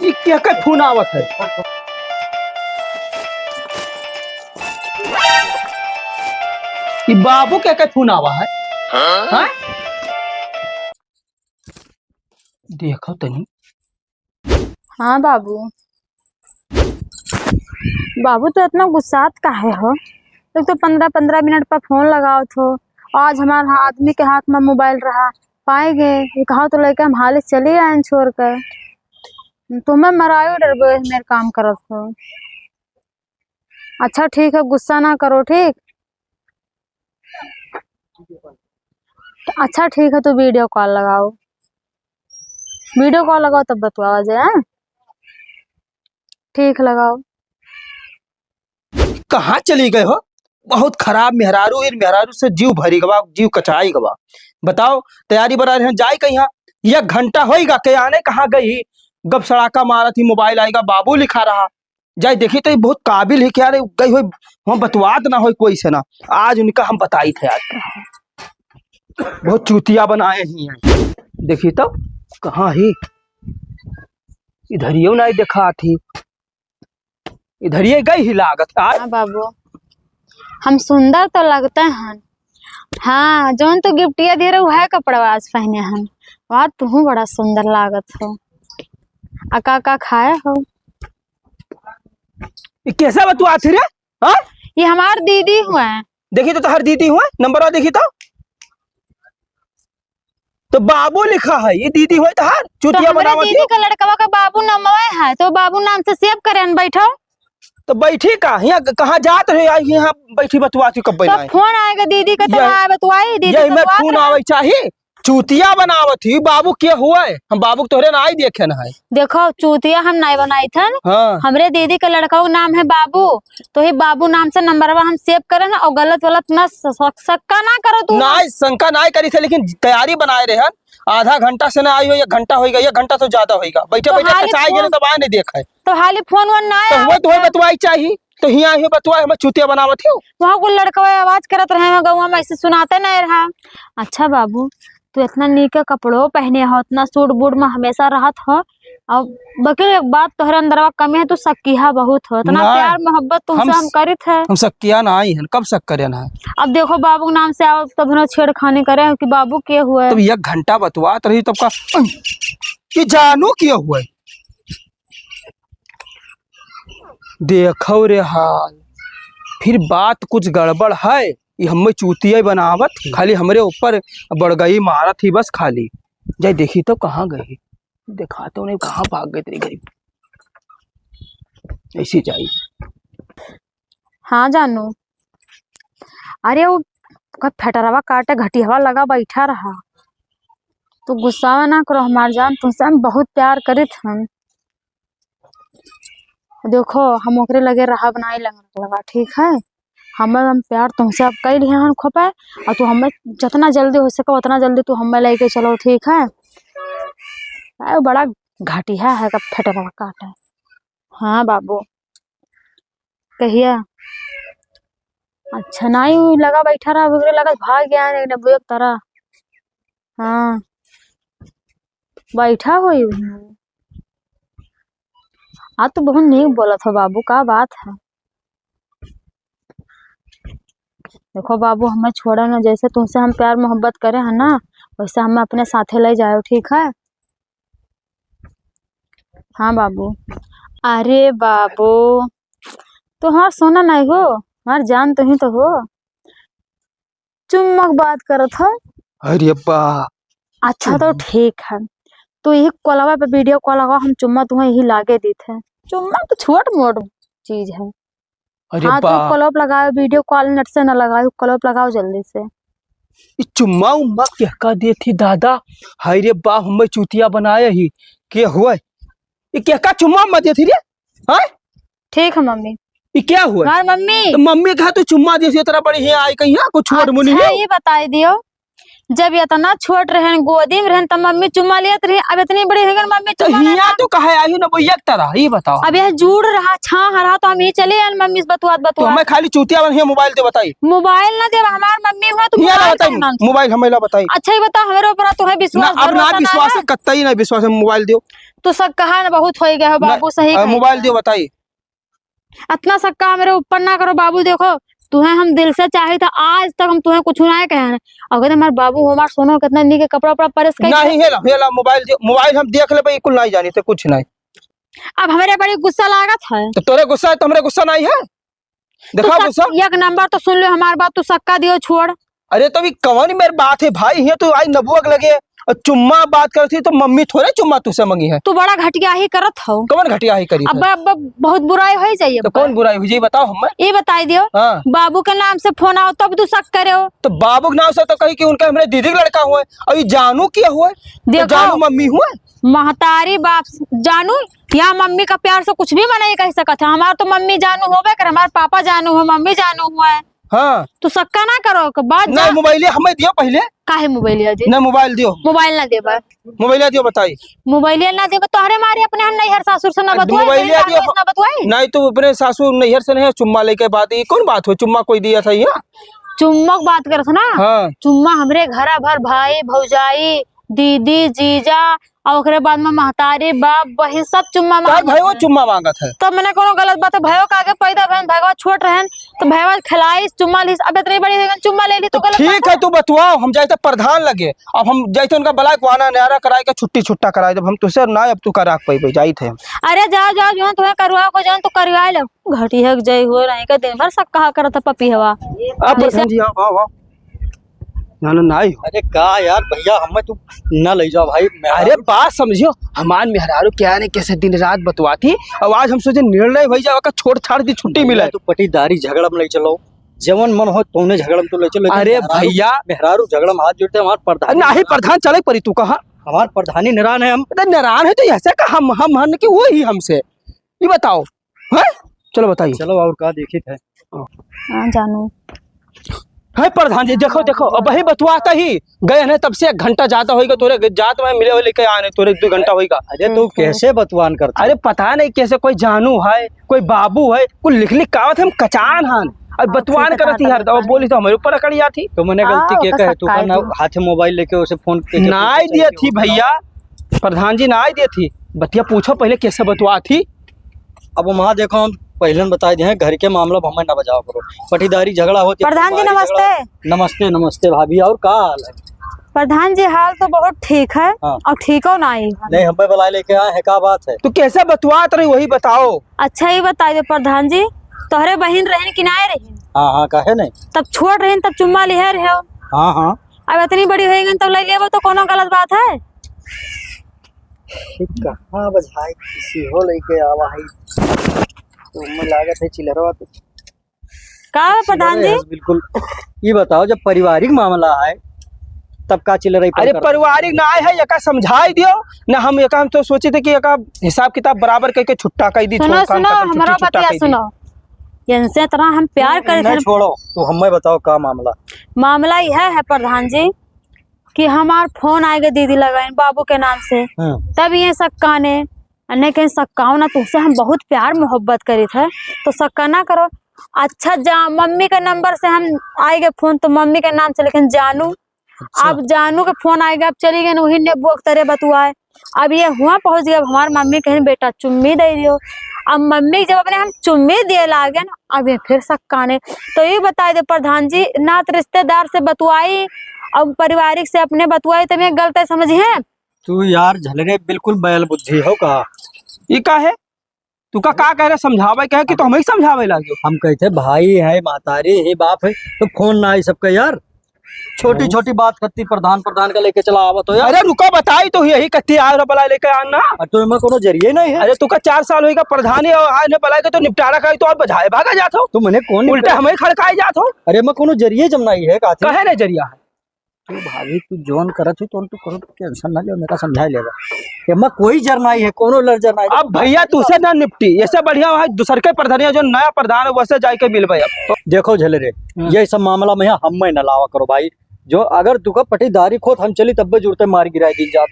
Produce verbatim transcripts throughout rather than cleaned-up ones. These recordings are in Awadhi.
ई केकर फोन आवत है? ई बाबू केकर फोन आवा है? हाँ? देखो तनी। हाँ बाबू। बाबू, तो इतना गुस्सात काहे हो? एक तो पन्द्रह पन्द्रह मिनट पर फोन लगावत हो, आज हमार आदमी के हाथ में मोबाइल रहा, पाए गए, ये कहा तो लेके हम हाले चले आए छोड़ के। तुम्हें मरायो डरबे मेरे काम करत हो। अच्छा ठीक है, गुस्सा ना करो, ठीक? अच्छा ठीक है, तो वीडियो कॉल लगाओ, वीडियो कॉल लगाओ तब बतवावा जाए, हाँ? ठीक लगाओ। कहाँ चली गए हो? बहुत खराब मेहरारू, इन मेहरारू से जीव भरी गवा, जीव कचाई गवा। बताओ, तैयारी बना रहे हैं, जाए कहीं? एक घंटा होइगा के आने, कहाँ गई? गप सड़ाका मारत ही, मोबाइल आएगा, बाबू लिखा रहा। जाए देखी तो ये बहुत काबिल है क्या रे, गई होई, हम बतवात ना होई कोई से ना। आज उनका हम बताई थे आज। बहुत चूतिया बनाए ही हैं। देखी तो कहाँ ही, इधरियो ना देखात ही। इधर ये गई ही लागत। आ हाँ बाबू, हम सुंदर तो लगते हैं। हाँ, जौन तू गिफ्टिया दे रहे, वह कपड़वा आज पहने हन। वाह, तू बड़ा सुंदर लागत हो। आ का का खाए हो? ये कैसा बतुआ थी रे? हाँ? ये हमार दीदी हुए हैं। देखी तो तोहर दीदी हुए, नंबरवा देखी तो। तो बाबू लिखा है, ये दीदी होय तहार? तो चूतिया हमरे बनावत दीदी ही। का लड़कवा का बाबू नमवे है, तो बाबू नाम से सेव करे हन, बैठो। तो बैठी का? हियाँ क-, कहाँ जात रहे? आई हियाँ बैठी बतुआती कब तो बनाए? फोन आएगा दीदी का, तो यही, आए बतुआई, दीदी यही में बतुआत फोन रहे। आवे चाही। चूतिया बनावत ही, बाबू के हुए? हम बाबू के तोहरे ना आई देखे ना है। देखो, चूतिया हम नहीं बनाई थन। हाँ। हमरे दीदी का लड़का का नाम है बाबू, तो ही बाबू नाम से नंबरवा हम सेव करे ना, और गलत वलत ना स-, स-, शंका ना करो तू। नाई, शंका नाई करी थे, लेकिन तैयारी बनाए रहे हन। आधा घंटा से ना आई हो, एक घंटा होइगा, एक घंटा तो ज्यादा होइगा। बैठे तो बैठे हाली कचाई फोन, गेले तब आए नहीं देखा है। तो हाली फोन वोन ना तो आया हुए तो होता। बतवाई चाही, तो हियाँ ही बतवाई, हमें चूतिया बनावत हो। वहाँ को लड़कवा आवाज करत रहे, वहाँ गौवा में ऐसे सुनाते नहीं रहा। अच्छा बाबू, तू इतना नीक कपड़ो पहने हो, इतना सूट बूट में हमेशा रहत हो, अब बकिर एक बात तोहरे अंदरवा कमी है, तू शक्किया बहुत हो, इतना ना, प्यार मोहब्बत तुमसे हम हम स-, करित है। हम शक्किया ना आई हन, कब शक करे ना है? अब देखो बाबू के नाम से आओ, तब ना छेड़खानी करे कि बाबू के हुए। तब एक घंटा बतवात रही तब का, ये जानू के हुए? देखो रे हाल, फिर बात कुछ गड़बड़ है। ये हमें चूतिया बनावत ही, खाली हमरे ऊपर बड़गई मारत ही बस खाली। जाए देखी तो कहाँ गई, देखा तो नहीं कहाँ भाग गई तेरी गरीब। ऐसी जाई। हाँ जानू, अरे वो का फेटरवा काटे घटियावा लगा बैठा रहा। तू गुस्सावा ना करो हमार जान, तुमसे हम बहुत प्यार करित हन। देखो, हम ओकरे लगे रहब नाई लंगड़ा लगा, ठीक है? हमें हम प्यार तुमसे अब कई लिहे हन खोपे, और तू हमें जितना जल्दी हो सके उतना जल्दी तू हमें लेके चलो, ठीक है? अरे बड़ा घटिया है का फेटरवा काटे। हाँ बाबू, कहिया? अच्छा, नाई उ लगा बैठा रहा, ओकरे लगा भाग गया है, ने बुझे तरह। हाँ, बैठा होई उहाँ। आ तो बहुत नीक बोलत हो बाबू, का बात है? देखो बाबू, हमें छोड़े ना, जैसे तुमसे हम प्यार मोहब्बत करे हैं ना, वैसे हमें अपने साथे ले जाओ, ठीक है? हाँ बाबू। अरे बाबू, तोहार सोना नहीं हो, हमार जान तो ही तो हो। चुम्मा के बात करत हो। अरे बा। अच्छा तो हम्म। ठीक है, तो यही कॉलवा पे वीडियो कॉल लगाओ, हम चुम्मा तुम्हें यही लागे देते हैं। चुम्मा तो छोट मोट चीज है। अरे हाँ, तो बा। कलप लगाओ, वीडियो कॉल नेट से ना लगाओ, कलप लगाओ जल्दी से। ई चुम्मा उम्मा केहका देत ही दादा? हाय रे बा, हमें चूतिया बनाए ही। के हुए? ई केहका चुम्मा उम्मा देत ही रे? हाँ? ठीक है मम्मी। ई क्या हुए? हमार मम्मी। तो मम्मी कहा तू चुम्मा देत ही, तेरा बड़ी है आई कहीं, हाँ, कुछ छोट मुनी अच्छा, है? ये बताई दियो, जब इतना छोट रहन, गोदी में रहन, तब मम्मी चुम्मा लेत रही। अब इतनी बड़ी हो गई, मम्मी तो चुम्मा ना हिया लेता। तो कहे आई ना, वो एक तरह, ये बताओ। अब यह जुड़ रहा, छाह रहा, तो हम ही चले आन मम्मी से बतुआत तो बतुआत। हमें खाली चूतिया बन, हिया मोबाइल दे बताई। मोबाल ना देवा, हमार मम्मी हुआ, तू हिया ना मोबाल बताई, काहे ना? मोबाल हमें ला बताई। अच्छा, ये बताओ, हमरे ऊपर तुम्हें ना, विश्वास, अब ना भरोसा ना विश्वास है? कत्तई ना विश्वास है, मोबाल दियो। तू शक्का ना बहुत हो गया हो ना, बाबू, सही अ, कहे मोबाइल तो। दियो बताई। इतना शक्का हमरे ऊपर ना करो बाबू, देखो, तुम्हें हम दिल से चाहित है, आज तक हम तुम्हें कुछ ना कहे हैं। अगर हमार बाबू हो, हमार सोनो, कितना नीक कपड़ा उपड़ा प्रेस कर नहीं, हेला, हेला, मोबाइल दियो, मोबाइल हम देख लेबे, कुल नहीं जानी थे, कुछ नहीं। अब हमरे बड़ी गुस्सा लागत है। तो तोरे गुस्सा है तो हमरे गुस्सा नहीं है? तू दिखाओ शक-, गुस्सा। एक नंबर तो सुन लो हमार बात, तू शक्का दियो छोड़। अरे तो भी कौन मेरी बात है भाई, ये तो आई नबुआ के लगे और चुम्मा बात करती तो मम्मी थोड़े चुम्मा तुझसे मंगी है। तू बड़ा घटिया ही करत हो। कौन घटिया ही करी अब, है? अब बहुत बुराई हो जाइए तो अब। कौन बुराई हुई जी, बताओ हमें। ये बताई दियो, हाँ। बाबू के नाम से फोन आओ तब तू शक करे हो। तो बाबू के नाम से तो कही कि उनका हमरे दीदी के लड़का हुआ है, और ये जानू क्या हुआ है? तो देखो, जानू मम्मी हुआ है? महतारी बाप जानू या मम्मी का प्यार से कुछ भी मना ही कह सकत है। हमार तो मम्मी जानू होबे करे, हमार पापा जानू हो, मम्मी जानू हुआ है। हाँ। तू शक्का ना करो, के बात नहीं, जा। मोबाइल हमें दियो पहले। काहे मोबाइल दियो? ना, मोबाइल दियो। मोबाइल ना देबा। मोबाइल दियो, बताई। मोबाइल ना देबा, तोहरे मारे अपने हम नैहर सासुर से ना बतुआई, मोबाइल मेरी दियो। सासुर से ना बतुआई। नहीं, तू अपने सासुर नैहर से नहीं, चुम्मा लेके बात, ये कौन बात हो? चुम्मा कोई दिया था यहाँ? चुम्मा की बात करत हो ना? हाँ। चुम्मा हमरे घरा भर भाई, भौजाई, दीदी, जीजा, और ओकरे बाद में महतारी, बाप, बहिन, सब चुम्मा तब मांगत भाई वो है। चुम्मा मांगत है। तब मैंने कोनो गलत बात है, भयो का आगे पैदा भयन, भगवा छोट रहन, तो भयवा खिलाइस, चुम्मा लीस, अब इतनी बड़ी हो गई, चुम्मा ले ली, तो तो गलत ठीक बात है, है? तू बतुआओ, हम जाइते प्रधान लगे, अब हम जाइते उनका बलाए को आना न्यारा कराए के छुट्टी छुट्टा कराए, जब हम तुझसे ना अब तू करा के पैबे, जाइत है। अरे जाओ, जाओ, जौन तुम्हें करवाओ को, जौन तू करवाए लो। घटी है, जय हो रहे के दिन भर शक कहा करत है पपी हवा। अब जैसे प्रधान जी, आओ, आओ, आओ। ना, ना, ना ही हो। अरे का यार भैया, हमें तू ना ले जाओ भाई, मैं अरे बात समझियो, हमार मेहरारू क्या ने कैसे दिन रात बतुआती, और आज हम सोचे निर्णय भई जाओ का छोड़ छाड़ दी छुट्टी मिले। भैया, तू पटीदारी झगड़ा में ले चलो, जवन मन हो तोने झगड़ा में तो ले चलो, लेकिन अरे मेहरारू, भैया। मेहरारू झगड़ा में हाथ जोड़ते हमार प्रधान। नहीं, प्रधान चले परी तू कहा। हमार प्रधानी निरान है हम। अरे निरान है तो ऐसे का हम, हम हन कि वो ही हमसे। ये बताओ। हैं? चलो बताइए। चलो और का देखित है। हाँ, जानू। है प्रधान जी, देखो, देखो, अब वही बतुआता ही गए हैं, तब से एक घंटा ज्यादा होइगा, तोरे जात में मिले हुए लेके आने, तोरे दो घंटा होइगा। अरे, तो कैसे बतवान करता अरे, है? पता नहीं कैसे कोई जानू है, कोई बाबू है, कोई लिख लिख कावत, हम कचान हन। अब हाँ, बतवान ठीक है, करत ही हर, अब बोली तो हमारे ऊपर अकड़ जाती। तो मैंने हाँ, गलती के ओकर कहे, तू का ना हाथ में मोबाइल लेके उसे फोन के, के नाई फोन दिया थी भैया, प्रधान जी नाई दिया थी, बतिया पूछो पहले कैसे बतवा थी। अब वहाँ देखो, हम पहले न बताई दे, घर के मामला में हमें ना बजाओ करो, पटीदारी झगड़ा होती है, प्रधान जी, पटीदारी झगड़ा। नमस्ते। नमस्ते, नमस्ते भाभी, और का हाल है? प्रधान जी, हाल तो बहुत ठीक है हाँ। और ठीको ना ही है। नहीं, हमें बुलाए लेके आए हैं, का बात है? तू कैसे बतवात रही, वही बताओ। अच्छा, ये बताई दे प्रधान जी, तोहरे बहिन रहन कि नाय रहन? हाँ, हाँ, काहे नहीं? तब छोट रहन, तब चुम्मा लिहे रहे हो। हाँ, हाँ। अब इतनी बड़ी हो गई, तब ले लेबो तो कोनो गलत बात है? ठीक, कहाँ बजाए, किसी हो लेके आवा है। तो मैं लागत है चिलरवा तो का है प्रधान जी? चिलरे है, बिल्कुल। ये बताओ, जब पारिवारिक मामला है, तब का चिलरई पर अरे, करता? पारिवारिक ना आए है, एका समझाई दियो ना। हम एका, हम तो सोचे थे कि एका हिसाब किताब बराबर करके छुट्टा कर दी, सुनो, छोड़ काम सुनो, खत्म, छुट्टी हमरा छुट्टा बतिया कर दी। सुनो, इनसे इतना हम प्यार करे नहीं, थे। छोड़ो, तो हमें बताओ का मामला? मामला यह है प्रधान जी कि हमार फोन आएगा दीदी लगाइन बाबू के नाम से, हम्म। तब ये सक्काने, अन्य कहीं सक्काओ ना, तुमसे हम बहुत प्यार मोहब्बत करी थे, तो सक्का ना करो। अच्छा, जा मम्मी के नंबर से हम आएगा फोन, तो मम्मी के नाम से, लेकिन जानू अच्छा। अब जानू के फोन आएगा, अब चली गए वही नेबुआ के तरे बतुआए। अब ये हुआ पहुंच गया, अब हमार मम्मी कहें, "बेटा चुम्मी दे दियो।" अब मम्मी जब अपने हम चुम्मी दिए लागे ना, अब ये फिर सक्काने। तो ये बताए दे प्रधान जी, नात रिश्तेदार से बतुआई, अब पारिवारिक से अपने बतुआई, तो मैं गलत समझी है? तू यार झलरे बिल्कुल बैल बुद्धि हो का? ई का है? तू का, का कह रहे, समझावे कहे कि तो हम ही समझावे लागे? हम कहते भाई है, महतारी है, बाप है, तो फोन ना आई सबका यार। छोटी छोटी बात करती प्रधान, प्रधान का लेके चला आवत हो यार। अरे रुका, बताई तो यही कत्ती आ रहा बला लेके आना। और तो मैं कोनो जरिए नहीं है। अरे तू का चार साल होइगा प्रधानी और आज ने बला के तो निपटारा करी तो और बजाए भागा जात हो। तो मैंने कौन उल्टे निपटारा? हमें खड़काए जात हो। अरे मैं कोनो जरिए जब नहीं है, काती। कहे नहीं जरिया है? तू भाभी, तू जौन करत हो, तौन तू करो, तू टेंशन ना ले, मेरा समझाए लेगा। एमा कोई जर नाई है, कोनो लर जर नाई है। अब भैया, तू से ना निपटी, ऐसे बढ़िया वहाँ दूसर के प्रधानिया, जो नया प्रधान है, वैसे जाए के मिलबे अब। देखो झलरे, हाँ। ये सब मामला में हम ना लावा करो भाई, जो अगर तुका पटीदारी खोत हम चली तब्बे जुरते मार गिराए दी जात।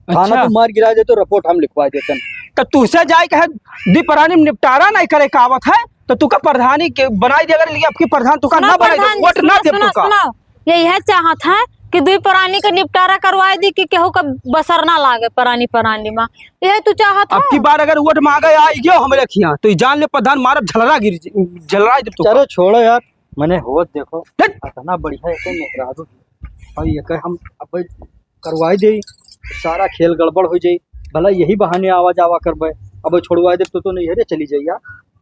थाना अच्छा। तू मार गिराए दे तो रिपोर्ट हम लिखवाए देतन। तो तुसे जाए कहे दी परानी में निपटारा नहीं करे का आवत है, तो तुका प्रधानी के बनाई दे, अगर लेकिन अब की प्रधान तुका सुनो ना बनाई दे, प्रधान जी, वोट ना सुनो, दे सुनो, तुका। सुनो। यही है चाहत है कि दुई परानी का निपटारा करवाए दी कि केहू का बसर ना लागे परानी, परानी में। यही तू चाहत अब की है। बार अगर वोट मांगे आई गयो हमरे खिया, तो ई जान ले प्रधान मारब झलरा गिर, झलरा दे तुका। चलो छोड़ो यार, मने होत देखो, हट। इतना बढ़िया है मेहरारू, और ये कहे हम अब करवाई दे, सारा खेल गड़बड़ हो जाई। भला यही बहाने आवा जावा करबे, अब छोड़वाई दे तो, तो नहीं है रे, चली जाइया,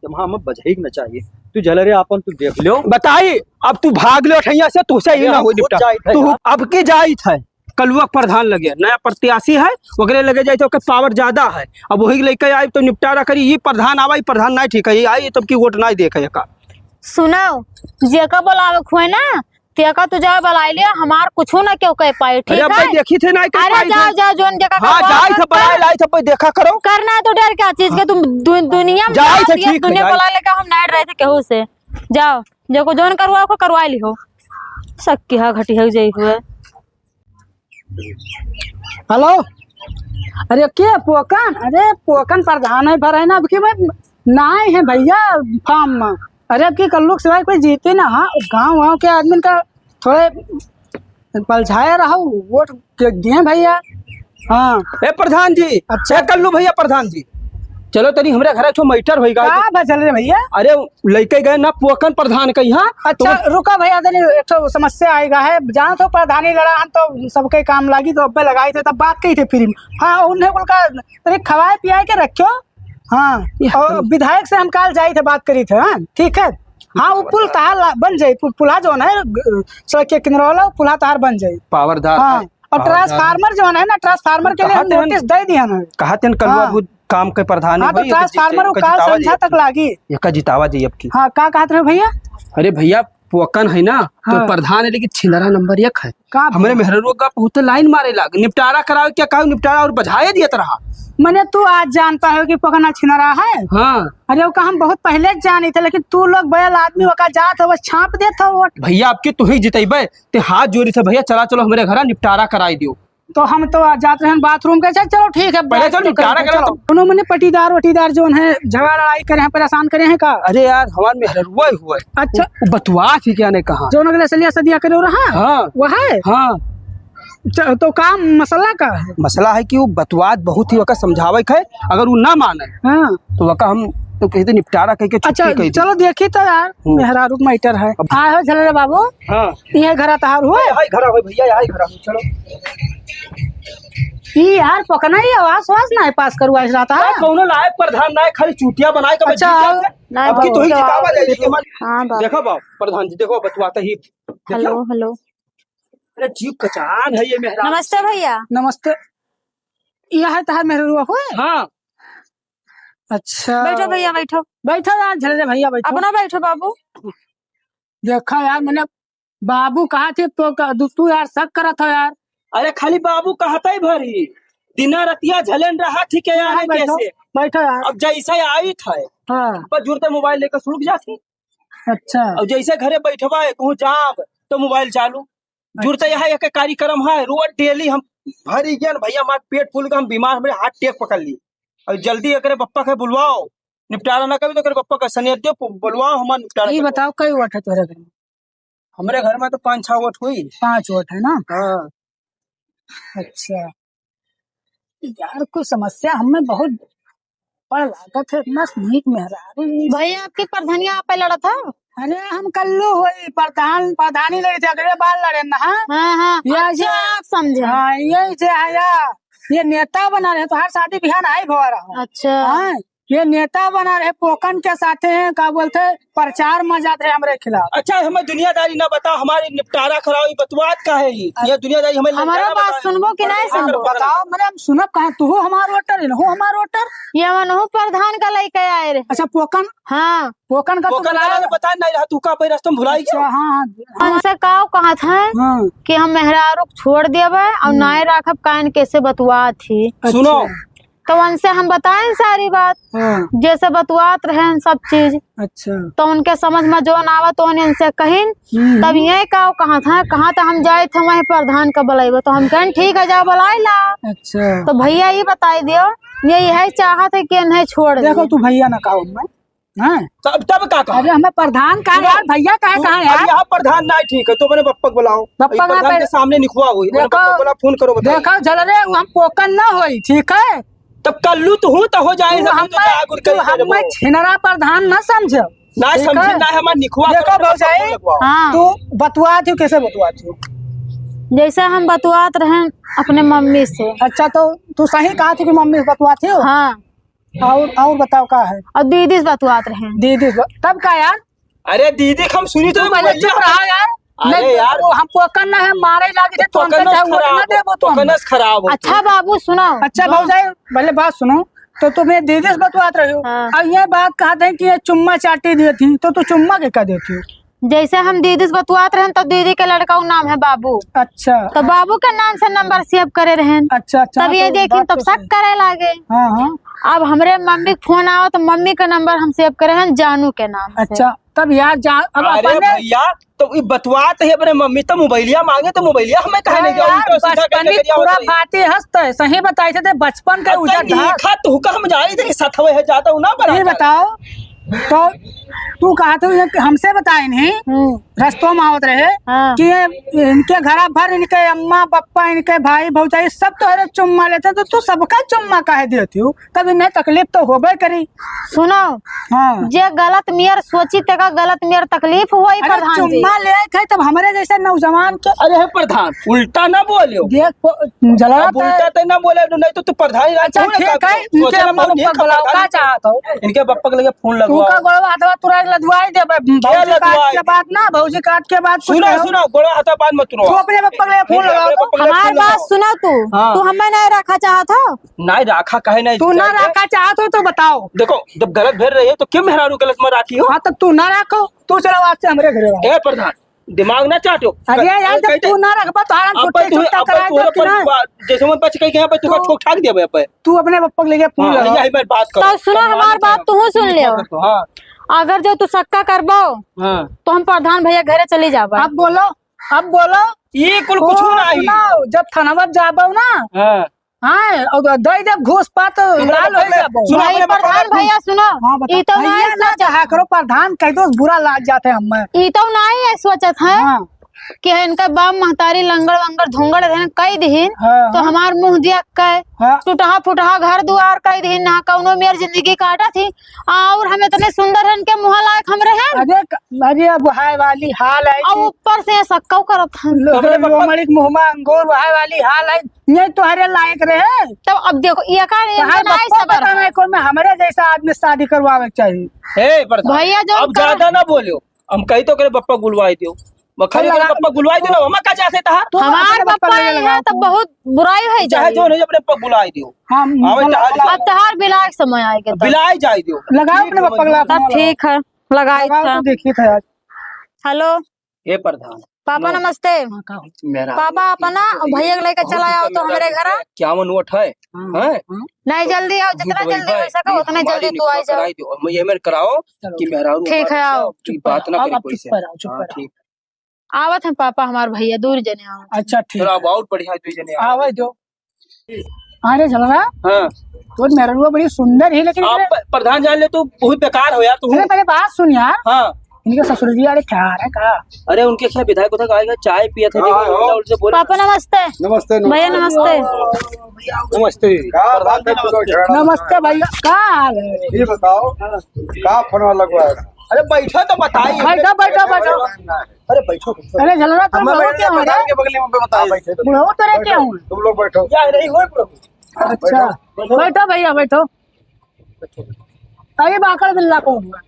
जब हाँ हम बजाई के न चाहिए। तू झलरे आपन तू देख लो। बताई, अब तू भाग लो ठैया से, तुसे ही अरे ना हम हो खुद निपटा। जाइत है तू यार। अब के जाइत है, कलुआ प्रधान लगे, नया प्रत्याशी है, ओकरे लगे जाए तो ओकर पावर ज्यादा है। अब वही लेके आई तो निपटारा करी, ये प्रधान आवा, ये प्रधान नहीं ठीक है, ये आई तब की वोट नहीं देखे का। सुनाओ, जेका बोलावे खुए ना, तेका तू जाओ बुलाई ले, हमार कुछू ना केहू कह पाई, अरे ठीक अब है? देखी थे ना, कह अरे पाई जाओ, थे। जाओ, जोन जगह का हाँ, बात जाई मत थे, बुलाई कर। लाई थे, अब देखा करो। करना है तो डर क्या चीज के, तुम दु-, दुनिया में जाई जाओ थे, दिया, ठीक है, दुनिया जाई। बुला लेके हम नहीं रहे थे केहू से। जाओ, जेको जोन करवा को करवा ली हो। सक्की हा घटी हो जाई हुए। हेलो, अरे के पोकन? अरे पोकन प्रधान है भरे ना, अब की मैं नाए है भैया फार्म में। अरे अब की कल्लू के सिवाय कोई जीते ना, हाँ, गाँव वाँव के आदमी का थोड़े बलझाया रहो, वोट के दिए भैया। हाँ। ए प्रधान जी, अच्छा। ए कल्लू भैया प्रधान जी, चलो तनी हमरे घर छो मैटर होई गा। का बचल रे भैया? अरे लइके गए ना पोकन प्रधान के यहाँ। अच्छा, तो रुका भैया, तनी एक ठो समस्या आएगा है। जान तो प्रधानी लड़ा हन तो सबके काम लागी, तो अब्बे लगाई थे, तब बात कही थे फ्री में। हाँ, उन्हें कुल का तनी खवाए पियाए के रखियो। हाँ, ये और तो विधायक से हम काल जाई थे, बात करी थे। हाँ, ठीक है। हाँ, वो पुल तहार ला-, बन जाई, पु-, पुला जो है, ग-, सड़क के किनारे वाला, वो पुला तहार बन जाई। पावरदार हाँ, है, और पावरदार है। ट्रांसफार्मर जो है ना, ट्रांसफार्मर के लिए हम कहा थे नोटिस दे दिया ना। कहा थे कल्लुआ हाँ। वो काम के प्रधान हाँ, है तो भाई, एका ट्रांसफार्मर जीत-, वो एका काल जितावा संझा जाइए तक अपकी। लागी। एका जितावा जाइए अपकी। हाँ, का कहत रहे भैया? अरे भैया, पोकन है ना, तो हाँ। प्रधान है, लेकिन छिनरा नंबर एक है। का हमरे भैया? मेहररुआ का बहुते लाइन मारे लाग, निपटारा करावे, क्या कहो, निपटारा और बजाए दियत रहा। मने तू आज जानता हो कि पोकना छिनरा है? हाँ। अरे, ओका हम बहुत पहले जानी थे, लेकिन तू लोग बैल आदमी ओका जात हो, बस छाप देत हो वोट। भैया, अब की तू ही जितैबे, ते हाथ जोड़ी थे, भैया, चला चलो हमरे घरा निपटारा कराई दियो। तो हम तो जात रहन बाथरूम के, चल, चलो ठीक है, पहले बैठ चल के निपटारा करें, करा चलो। तो। कोनो मने पटीदार वटीदार जोन है, झगड़ा लड़ाई करे हैं, परेशान करे हैं का? अरे यार, हमार मेहररुआ ही हुआ है। अच्छा। वो, वो बतुआ थी क्या ने कहा? जोन अगले सलिया सदिया करे रहा? हाँ। वो है? हाँ। च-, तो का मसला का है? मसला है कि वो बतुआत बहुत ही ओका समझावे के है, अगर वो ना माने, हाँ। तो ओका हम तो कहते निपटारा कह के छुट्टी अच्छा, कह दी। चलो देखी तो यार, हम्म। मेहरारू के मैटर है। अब आए हो झलरे बाबू? हाँ। ये घर तहार हुआ? हाँ, यहाँ ही घर है भैया, यहाँ ही घर है, चलो। ई यार, पकना ही आवास वास ना है पास करवाइस रहा था। यार, कौनो लायक प्रधान ना है, खाली चूतिया बनाए के अच्छा, बस जीत जाते। ना, अब की तो ही बाबू। जितावा जाए, ये मन-, हाँ, बाबू। देखो बाबू, प्रधान जी, देखो, बतुआते ही, देखो। हेलो, हेलो। अरे, जीव कचान है ये मेहरारू। नमस्ते भैया। नमस्ते। यह है तहार मेहररुआ हुए? हाँ। अच्छा। बैठो भैया, बैठो। बैठो यार, झलरे भैया, बैठो। अपना बैठो बाबू। देखा यार, मने बाबू कहा थे तो क-, दु-, तू यार शक करत हो यार। अरे खाली बाबू कहता ही भरी, दिना रतिया झलेन रहा ठीक है यार, हाँ, बैठो, कैसे? बैठो यार। अब जैसा ही आई था, हाँ। बस जुरते मोबाइल लेकर सुरुक जाती। अच्छा। अब जैसे घरे बैठबा है, कहूँ जाब, तो मोबाइल चालू। जुरते अच्छा। यहाँ एक कार्यक्रम है, रोज डेली हम भरी गया न भैया, हमार पेट फूल गया, हम बीमार, हमरे हार्ट अटैक पकड़ ली। और जल्दी एकरे पप्पा के बुलवाओ, निपटारा ना करी तो एकरे पप्पा का सनेह दे, बुलवाओ, हमार निपटारा ये करो। बताओ, कई वोट है तोहरे घर में? हमरे घर में तो पाँच छह वोट हुई। पाँच वोट है ना? हाँ। अच्छा। यार, कुछ समस्या हमें बहुत बड़ लागत है, इतना नीक मेहरारू। भैया, आपके प्रधानिया आप पे लड़ा था? अरे, हम कल्लू होई, प्रधान, प्रधानी लड़े थे, अगले बार लड़े ना, हाँ? हाँ, हाँ। ये अच्छा, जे आप समझे। हाँ, ये जे आया, ये नेता बना रहे, तो हर शादी बिहान आई भवा रहा। अच्छा। हाँ, ये नेता बना रहे, पोकन के साथे हैं, का बोलते हैं, प्रचार में जात रहे हमरे खिलाफ। अच्छा, हमें दुनियादारी ना बताओ, हमारी निपटारा कराओ, ये बतवात का है ये? ये दुनियादारी हमें हमारा लेना बात बताओ। सुनबो कि नहीं सुनबो? बताओ, मने हम सुनब कहाँ, तू हो हमार वोटर, इनहू हमार वोटर। ये मनहू प्रधान का लइके आए रहे। अच्छा, पोकन? हाँ। पोकन का तू पोकन का बुलाया? नाम बता नहीं रहा, तू का पे रास्ता में भुलाई अच्छा, गया? हाँ, हाँ। उनसे का कहत है हाँ। कि हम मेहरारू को छोड़ देबे और हम्म। नाय राखब, कायन कैसे बतुआत ही। सुनो, अच्छा। तो उनसे हम बताएन सारी बात, हाँ। जैसे बतुआत रहेन सब चीज। अच्छा। तो उनके समझ में जौन आवा तो उनसे कहिन। हम्म। तब ये का कहा था, कहा तो हम जाए थे वहीं प्रधान का बुलाइबो, तो हम कहेन ठीक है, जाओ बुलाई ला। अच्छा। तो भैया ये बताई दियो, ये यही चाहत है कि इन्हें छोड़ देखो, दियो। तू भैया ना कहो मैं, हाँ? तब, तब का कहा? अरे हमें प्रधान कहा तू, यार, भैया कहा, तू, कहा अब यार? यहाँ प्रधान ना ठीक है, तो अपने बप्पा को बुलाओ। बप्पा भाई, कहाँ प्रधान पे? के सामने निकवा हुई, अपने देखो, बप्पा को बुला, फोन करो, बताओ। देखो, झलरे, वो हम पोकन ना होई, ठीक है? तब कल्लू तो हूँ तो हो जाए, तू सब हम तो पे, जागुर तू करी हम पे देबो। छिनरा प्रधान ना समझो, ना ठीक समझी, है? ना हमार निकवा देखो करो, भौजाई, फोन लगवाओ। हाँ। तू बतुआ थी, कैसे बतुआ थी? जैसे हम बतुआत रहेन अपने मम्मी से। अच्छा, तो तू सही कहा थी कि मम्मी से बतुआ थी? हाँ। और, और बताओ का है? और दीदी से बतुआत रहे। दीदी से ब-, तब का यार? अरे दीदी, हम सुनी तो तू पहले भैया। चुप रहा यार। अरे नहीं, यार। वो हम पोकन ना है, मारे लागे थे, तो तो हमके कनस चाहे वोट खराब ना हो, देबो तो तो हम। कनस खराब हो। अच्छा बाबू सुनो। अच्छा हाँ। भौजाई, पहले बात सुनो। तो तुम्हें दीदी से बतुआत रहे हो। हाँ। और ये बात कहत है कि ये चुम्मा चाटी दिए थी, तो तू चुम्मा के का देती हो? जैसे हम दीदी से बतुआत रहन, तब दीदी के लड़का उ नाम है बाबू। अच्छा। तो बाबू के नाम से नंबर सेव करे रहन। अच्छा, अच्छा, तब ये तो देखिन, बात तब तो शक सही। करे लागे। हाँ, हाँ। अब हमरे मम्मी के फोन आवा, तो मम्मी के नंबर हम सेव करे हन जानू के नाम से। अच्छा, तब यार जा-, अब अरे अपने भैया, तो ई बतुआत है अपने मम्मी, तो मोबाइलिया मांगे, तो मोबाइलिया हमें काहे नहीं दिया? यार, उल्टा सीधा बचपन करके में करिया पूरा होता है। बातें हंसता है, सही बताई थे, बचपन का अब उजर तक ढाक। देखा, तू का हम जाई थे कि सथवे है, ज्यादा उ ना ये बराबर। बताओ, तो तू कहा तो ये हमसे बताए नहीं, हम्म। रस्तों में आवत रहे हाँ। कि ये इनके घरा भर, इनके अम्मा, पप्पा, इनके भाई, भौजाई सब तोहरे चुम्मा लेते, तो तू सबका चुम्मा काहे देती हो? तब इन्हें तकलीफ तो होबे करी। सुनो, हाँ। जे गलत मेर सोची, तेका गलत मेर तकलीफ होई, अरे, प्रधान जी। चुम्मा ले के तब हमरे जैसे नौजवान के अरे, हे प्रधान, उल्टा ना बोलियो। देख, प-, जला अब उल्टा तो ना बोले, नहीं तो तू प्रधान ही अच्छा, रहता, ठीक है, सोचे इनके ना, अम्मा बहुत पप्पा नीक बुलाओ, प्रधान का है। चाहत हो? इनके पप्पा के लगे फोन तू लगवाओ। का गोड़वा हाथवा तुरा लदवाई देबे, भौजी काट के बात ना, भौजी काट के बात कुछ सुना, कहो। सुना, गोड़वा हाथवा बात मत तुरो। तू अपने पप्पा के लगे फोन नहीं, लगाओ अपने तो। पप्पा के लगे हमार फोन बात लगाओ। सुनो तू, हाँ। तू हमें नहीं रखा चाहत हो? नहीं रखा, काहे नहीं तू ना चाहिए? रखा चाहत हो तो बताओ। देखो, जब गलत भेर रही है तो क्यों मेहरारू गलत में राखी हो? हाँ, तो तू ना रखो, तू चलो आज से हमरे घरे रहो। ए प्रधान, दिमाग ना चाटो। अरे यार, जब कह दे। तू ना रखबा तो हराम अब छुट्टे तू, छुट्टा अब कराए तू दो कि ना? परिवार, जैसे मैं बच गई, यहाँ पे तू तू, ठोक ठाक दिया भाई, अब तू अपने पप्पा के लेके फोन हाँ, लगाओ। यही मैं बात करो। तो सुनो, हमार बात तू सुन लियो। हाँ। अगर जो तू सक्का करबो, हाँ। तो हम प्रधान भैया घरे चली जाबा। अब बोलो, अब बोलो। ये कुल ओ, कुछ नहीं। सुनाओ, जब थानावा जाबो ना, हाँ। हाँ, और दे दे घूस पात, सुनो, लाल हो पकड़, जाबो। सुनो, भाई अपने प्रधान पकड़। भैया सुनो, हाँ, बता। ई तो भैया नहीं ना सोचा। कहा करो, प्रधान कह दो, बुरा लाग जाते हैं हमें। ई तो नहीं है सोचत है हाँ। कि इनका बाप महतारी लंगड़ वंगड़ धुंगड़ रहन कह दिहिन, हाँ, तो हाँ। हमार मुंह दिया कह, हाँ। टूटहा फुटहा घर दुआर कह दिहिन, ना कौनो मेर जिंदगी काटा थी, और हम इतने सुंदर हैं, इनके मुँह लायक हम रहे। अरे क-, अरे अब हाय वाली हाल है और कि ऊपर से सक्का करत हैं। लो-, अपने पप्पा लोमड़ी के मुँह में अंगूर, हाय वाली हाल है। ये तोहरे लायक रहे। तब अब देखो, ये का रे, तहार इनका नाई बप्पा सबर पता है। नहीं कौन में हमरे जैसा आदमी शादी करवावे के चाहिए। हे प्रधान, भैया, जो अब करो। ज्यादा ना बोलियो। हम कही तो करे बप्पा गुलवाई दियो। मैं खाली अरे करे लगा। बप्पा गुलवाई दियो ना, हम का चाहते तहार? तू हमार अपने बप्पा बप्पा ले है, लगा। तब बहुत बुराई है चाहे जाई। जो नहीं, अपने बप्पा गुलवाई दियो। हाँ, आवे बोला, टहल बोला। दियो। अब तहार बिलाय के समय आए के तब। बिलाय जाए दियो। लगाओ अपने बप्पा के तब फोन ठीक है, लगाई लगाओ था। तो देखिए था आज। हेलो। ए प्रधान। पापा लो। नमस्ते। हाँ, का हो? मेरा पापा, अपना भैया के लेके चला आओ तो हमरे घर। इक्यावन वोट है। हाँ, हैं? हाँ। नहीं, जल्दी आओ, जितना जल्दी हो सके, उतना जल्दी तू आ जाओ। कराई दो। मैं ये मेरे कराओ चलो। कि मेहरारू ठीक है, आओ। चुप बात ना करे कोई से। चुप कर आओ, चुप कर आओ। हाँ, ठीक। आवत हैं पापा, हमार भैया, दूर जने आओ। अच्छा, ठीक। चलो, अब और बढ़िया, दू जने आओ। आवे जो। अरे झलरा, हाँ। तोर मेहररुआ बड़ी सुंदर है, लेकिन आप इनके प-, प्रधान जान ले, तू बहुत बेकार हो यार, तू। अरे, पहले बात सुन यार। हाँ। इनके ससुर जी वाले क्या है का? अरे, उनके क्या विधायक उधर आएगा, चाय पिया था, हाँ, देखो, हाँ। उल्टा उल्टा बोल। पापा नमस्ते। नमस्ते, नमस्ते। भैया नमस्ते। नमस्ते। का बात है, तू लोग झगड़ा नमस्ते भैया, का हाल है? ये बताओ, का फोन लगवा है? अरे, बैठो तो बताइए। बैठो, बैठो, बैठो। अरे बैठो, बैठो। अरे झलरा, तुम हमारे लोग क्या हो प्रधान रहे? के बगल में बैठो। हाँ, बैठो, बैठो। बुढ़ऊ तो रहे क्या हो? तुम लोग बैठो। क्या रही हो प्रभु? अच्छा, बैठो। बैठो भैया, बैठो। अरे बाकड़ बिल्ला कौन हुआ?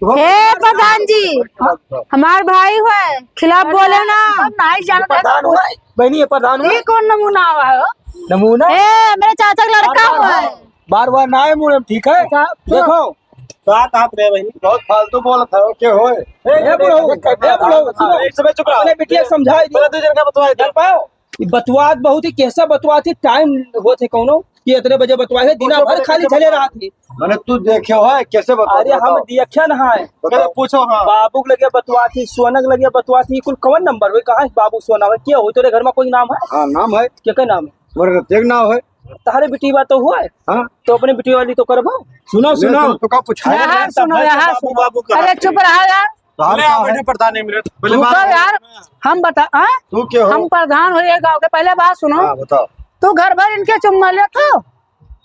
हे प्रधान जी, हाँ। हमार भाई हुए, खिलाफ अरे बोले ना। हम नहीं जानते। प्रधान हुआ, बहनी ये प्रधान हुआ। ये कौन नमूना हुआ है? नमूना? ए, मेरे चाचा का लड़का बार, हुआ है। बार, बार ना आए मुड़े, ठीक है? अच्छा, देखो, का कहत रहे बहनी? बहुत फालतू बोलत है, के होए? ए, ए, बुढ़ऊ, ए, ए, बुढ़ऊ, सुनो। एक समय चुप रहो। अपने बिटिया के समझाई दियो। बोला, दो जन का बतवाई दो। जान पाओ? ई बतवात बहुत ही कैसा बतवात है, टाइम होत है कौनो। कि इतने बजे बतवाए है, दिना भर खाली चले रहा थी। मैंने तू देखे हो है, कैसे बतवा अरे, हम देखे न है। बताओ। पूछो, हाँ। बाबू के लगे बतवा थी, सोनक लगे बतवा थी, कुल कवन नंबर हुए, कहाँ है बाबू सोना है, क्या हो, तोरे घर में कोई नाम है? हाँ, नाम है। क्या, क्या नाम है? मोर देख नाम है। तहरे बिटिया तो हुआ है। हाँ। तो अपने बिटिया वाली तो करबो। सुनो, नहीं, सुनो। तो, तो का पूछा? यहाँ सुनो, यहाँ बाबू, सुनो। बाबू कहाँ अरे, है? चुप रहा यार। बाहर तू कहाँ बैठे है? प्रधान, एक मिनट। पहले तू बात कर यार, हम बता, हाँ? तू क्या हो? हम प्रधान हो ये गाँव के, पहले बात सुनो। हाँ, बताओ। तू घर भर इनके चुम्मा लेत हो?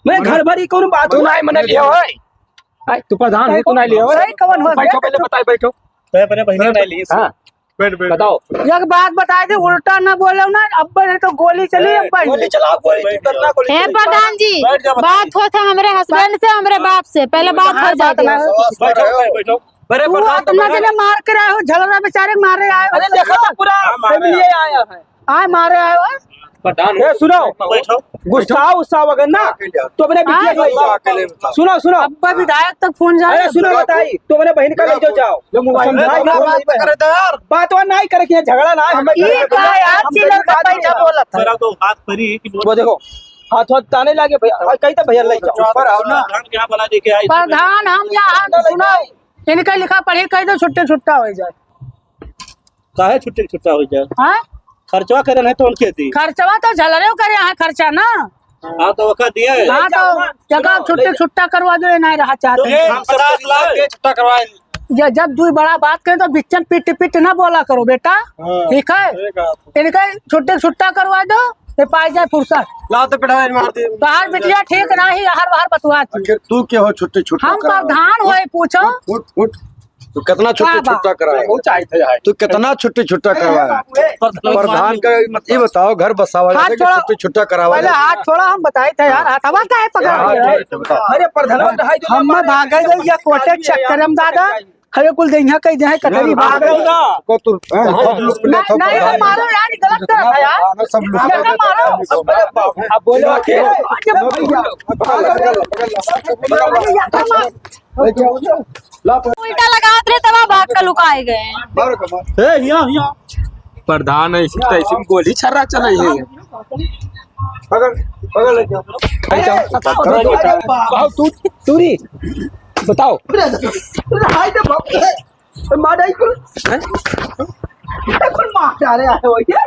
मैं घर भर ही कौन बात तू हो? नाहीं मने लियो है। आय, तू प्रधान हो, तू नाहीं लियो है। सही कवन हो? बैठो, पहले बताई, बैठो। तो अपने बहिनी नाहीं ली। हाँ। बैठ, बैठ। बताओ। एक बात बताई दे, उल्टा ना बोलो ना, अब्बे नहीं तो गोली चली, ए, अब्बे। गोली चलाओ, गोली, तू करना गोली हे चली। प्रधान जी, बैठ जा, बात हो था हमरे husband से, हमरे बाप से, पहले बात हो जाए। बैठो, बैठो। अरे तू प्रधान, अपना जने मार के रहे हो, झगड़ा बेचारे मारे आए हो। अरे देखो तो पूरा हाँ, मारे family आया है। आए मारे आए हो। प्रधान ए, सुनो। बैठो। गुस्सा उस्सा वगैरह ना, तो अपने बिटिया हाँ। को ले जाओ। सुनो, सुनो। अब्बा विधायक तक फोन जाए। अरे सुनो, बताई, तो अपने बहिन का ले जाओ, जाओ। जो मोबाइल समझाई ना, बात करे तो यार। बात वात नाहीं करे कि झगड़ा ना है, हम ये का यार, हम चिल्ला गरीब आदमी पैसा हैं। बोलत है। मेरा तो हाथ पर ही कि वो देखो, हाथ वाथ ताने लागे भैया, हाँ, कहीं तो भैया ले जाओ। ऊपर आओ ना। प्रधान क्या बना लेके आई? प्रधान हम यहाँ सुनो, इनका लिखा पढ़ी कह दो, छुट्टी छुट्टा हो जाए। काहे छुट्टी छुट्टा हो जाए? हाँ? खर्चवा करे नहीं तो उनके दी। खर्चवा तो झलरेव करे हैं खर्चा ना। हाँ, तो ओका दिए। हाँ, तो जगह छुट्टी छुट्टा करवा दो, ये नहीं रहा चाहते। ये हम पचास लाख दे छुट्टा करवाए। ये जब दुई बड़ा बात करें तो बिच्चन पिट पिट ना बोला करो बेटा, हाँ, ठीक है? ठीक है। इनके छुट्टी छुट्टा करवा दो, ये पाई जाए फुर्सत। लाओ तो पिटाई मार दे। बाहर बिटिया ठीक ना ही, हर बाहर बतुआ थी। आखिर तू क्या हो छुट्टी छुट्टा हम करवा? प्रधान होए, पूछो। उठ, उठ, उठ। तू कितना छुट्टी का बा? छुट्टा कराया? वो चाहिए था यार। तू कितना छुट्टी छुट्टा करवाया? प्रधान का मत ये बताओ, घर बसावा हाथ जाके छोड़ा। छुट्टी छुट्टा करवा पहले जाके। हाथ छोड़ा, हम बताए थे यार, हथवा काहे पकड़ हाथ के? छोड़, बताओ। अरे प्रधान, हम भागे गए या कोटे चक्कर में दादा, हरे कुल देहिया कह दे, कतरी भाग गए। को तू, हैं, सब लोग नहीं, नहीं, ये मारो यार, ये गलत कर रहा है यार। सब लोग ये मारो। अब बोलो, अरे भैया। उल्टा लगावत रहे, तब भाग के लुकाए गए। ए, हिया, हिया। प्रधान ऐसी तैसी में गोली छर्रा चले है। पकड़, पकड़ लेके आओ। अरे, बताओ, तू, तू री, बताओ। अरे, हाय रे बाप रे। मार डाई कुल। हैं? कुल मार डाले आए हो ये।